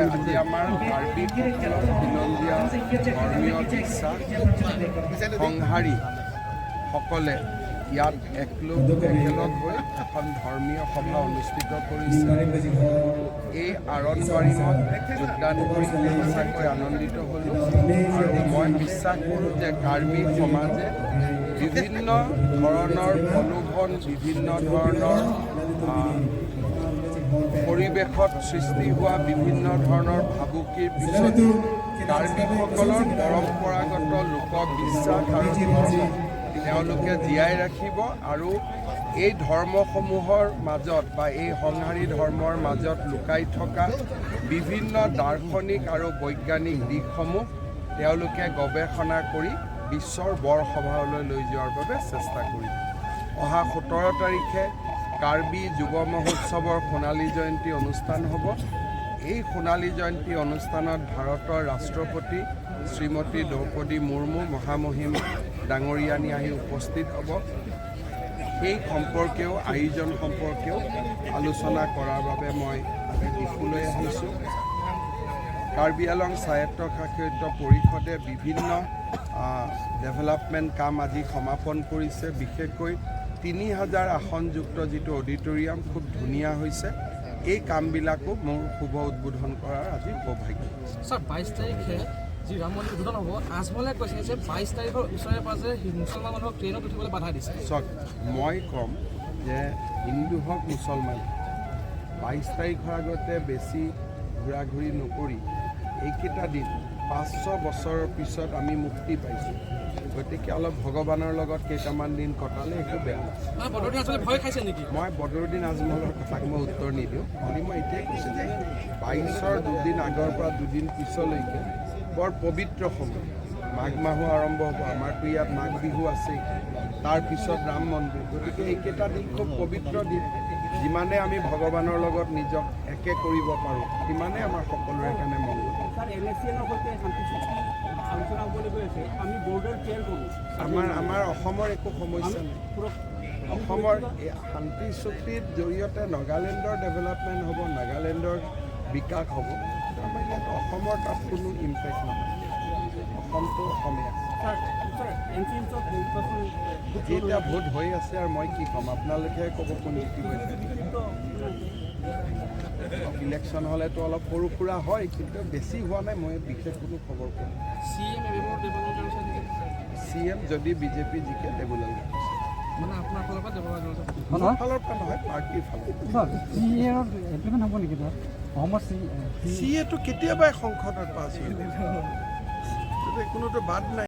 আজি আমাৰ কাৰ্বিসকলৰ খিলঞ্জীয়া ধৰ্মীয় বিশ্বাস সংহাৰীসকলে ইয়াত একেলগ হৈ এখন ধৰ্মীয় সভা অনুষ্ঠিত কৰিছে। এই আৰণবাৰীমত যোগদান কৰি সঁচাকৈ আনন্দিত হ'লোঁ আৰু মই বিশ্বাস কৰোঁ যে কাৰ্বি সমাজে বিভিন্ন ধৰণৰ প্ৰলোভন, বিভিন্ন ধৰণৰ পৰিৱেশত সৃষ্টি হোৱা বিভিন্ন ধৰণৰ ভাবুকিৰ পিছত কাৰ্বিসকলৰ পৰম্পৰাগত লোকবিশ্বাস আৰু ধৰ্ম তেওঁলোকে জীয়াই ৰাখিব আৰু এই ধৰ্মসমূহৰ মাজত বা এই সংহাৰী ধৰ্মৰ মাজত লুকাই থকা বিভিন্ন দাৰ্শনিক আৰু বৈজ্ঞানিক দিশসমূহ তেওঁলোকে গৱেষণা কৰি বিশ্বৰ বৰসভালৈ লৈ যোৱাৰ বাবে চেষ্টা কৰিব। অহা 17 তাৰিখে কাৰ্বি যুৱ মহোৎসৱৰ সোণালী জয়ন্তী অনুষ্ঠান হ'ব। এই সোণালী জয়ন্তী অনুষ্ঠানত ভাৰতৰ ৰাষ্ট্ৰপতি শ্ৰীমতী দ্ৰৌপদী মুৰ্মু মহামহিম ডাঙৰীয়ানী আহি উপস্থিত হ'ব। সেই সম্পৰ্কেও, আয়োজন সম্পৰ্কেও আলোচনা কৰাৰ বাবে মই আজি ডিফুলৈ আহিছোঁ। কাৰ্বি আলং স্বায়ত্তশাসিত পৰিষদে বিভিন্ন ডেভেলপমেণ্ট কাম আজি সমাপন কৰিছে। বিশেষকৈ 3000 আসনযুক্ত যিটো অডিটৰিয়াম, খুব ধুনীয়া হৈছে। এই কামবিলাকো মোৰ শুভ উদ্বোধন কৰাৰ আজি সৌভাগ্য। ছাৰ, 22 তাৰিখে যি ৰাম মন্দিৰ উদ্বোধন হ'ব, আজমলে কৈছে যে 22 তাৰিখৰ ওচৰে পাজৰে মুছলমান মানুহক ট্ৰেইনত উঠিবলৈ বাধা দিছে। চাওক, মই ক'ম যে হিন্দু হওক, মুছলমান হওক, 22 তাৰিখৰ আগতে বেছি ঘূৰা ঘূৰি নকৰি এইকেইটা দিন 500 বছৰৰ পিছত আমি মুক্তি পাইছোঁ। গতিকে অলপ ভগৱানৰ লগত কেইটামান দিন কটালে একো বেয়া নহয়। মানে বদৰুদ্দিন আজমলে ভয় খাইছে নেকি? মই বদৰুদ্দিন আজমলৰ কথাক মই উত্তৰ নিদিওঁ। খালি মই এতিয়াই কৈছোঁ যে 22ৰ দুদিন আগৰ পৰা দুদিন পিছলৈকে বৰ পবিত্ৰ সময়। মাঘ মাহো আৰম্ভ হ'ব, আমাৰতো ইয়াত মাঘ বিহু আছেই, তাৰপিছত ৰাম মন্দিৰ। গতিকে এইকেইটা দিন খুব পবিত্ৰ দিন। যিমানে আমি ভগৱানৰ লগত নিজক একে কৰিব পাৰোঁ, সিমানে আমাৰ সকলোৰে কাৰণে মংগল। ছাৰ, এনএছচিএনৰ সৈতে শান্তি চুক্তি আলোচনা হ'বলৈ গৈ আছে। আমি বৰ্ডাৰ ক্লিয়াৰ কৰোঁ। আমাৰ অসমৰ একো সমস্যা নাই। অসমৰ এই শান্তি চুক্তিৰ জৰিয়তে নাগালেণ্ডৰ ডেভেলপমেণ্ট হ'ব, নাগালেণ্ডৰ বিকাশ হ'ব। কিন্তু আমাৰ ইয়াত অসমৰ তাত কোনো ইম্পেক্ট নহয়। অসমটো অসমীয়া। ছাৰ, ছাৰ, এনচিএমছত নিৰ্বাচন এতিয়া ভোট হৈ আছে আৰু মই কি ক'ম? আপোনালোকে ক'ব কোন জিকিব। ইলেকশ্যন হ'লেতো অলপ সৰু সুৰা হয়, কিন্তু বেছি হোৱা নাই। মই বিশেষ কোনো খবৰ পোৱা নাই। চি এম এবাৰ দেৱলাল গাৰ্লছা নেকি? চি এম যদি বিজেপি জিকে, দেৱলাল গাৰ্লছা। মানে আপোনাৰ ফালৰ পৰা দেৱলাল গাৰ্লছা? মোৰ ফালৰ পৰা নহয়, পাৰ্টীৰ ফালৰ পৰা। ছাৰ, চি এ ইমপ্লিমেণ্ট হ'ব নেকি তাত অসমত চি চি এটো কেতিয়াবাই সংসদত পাছ হৈ গ'ল। তাতে কোনোতো বাদ নাই।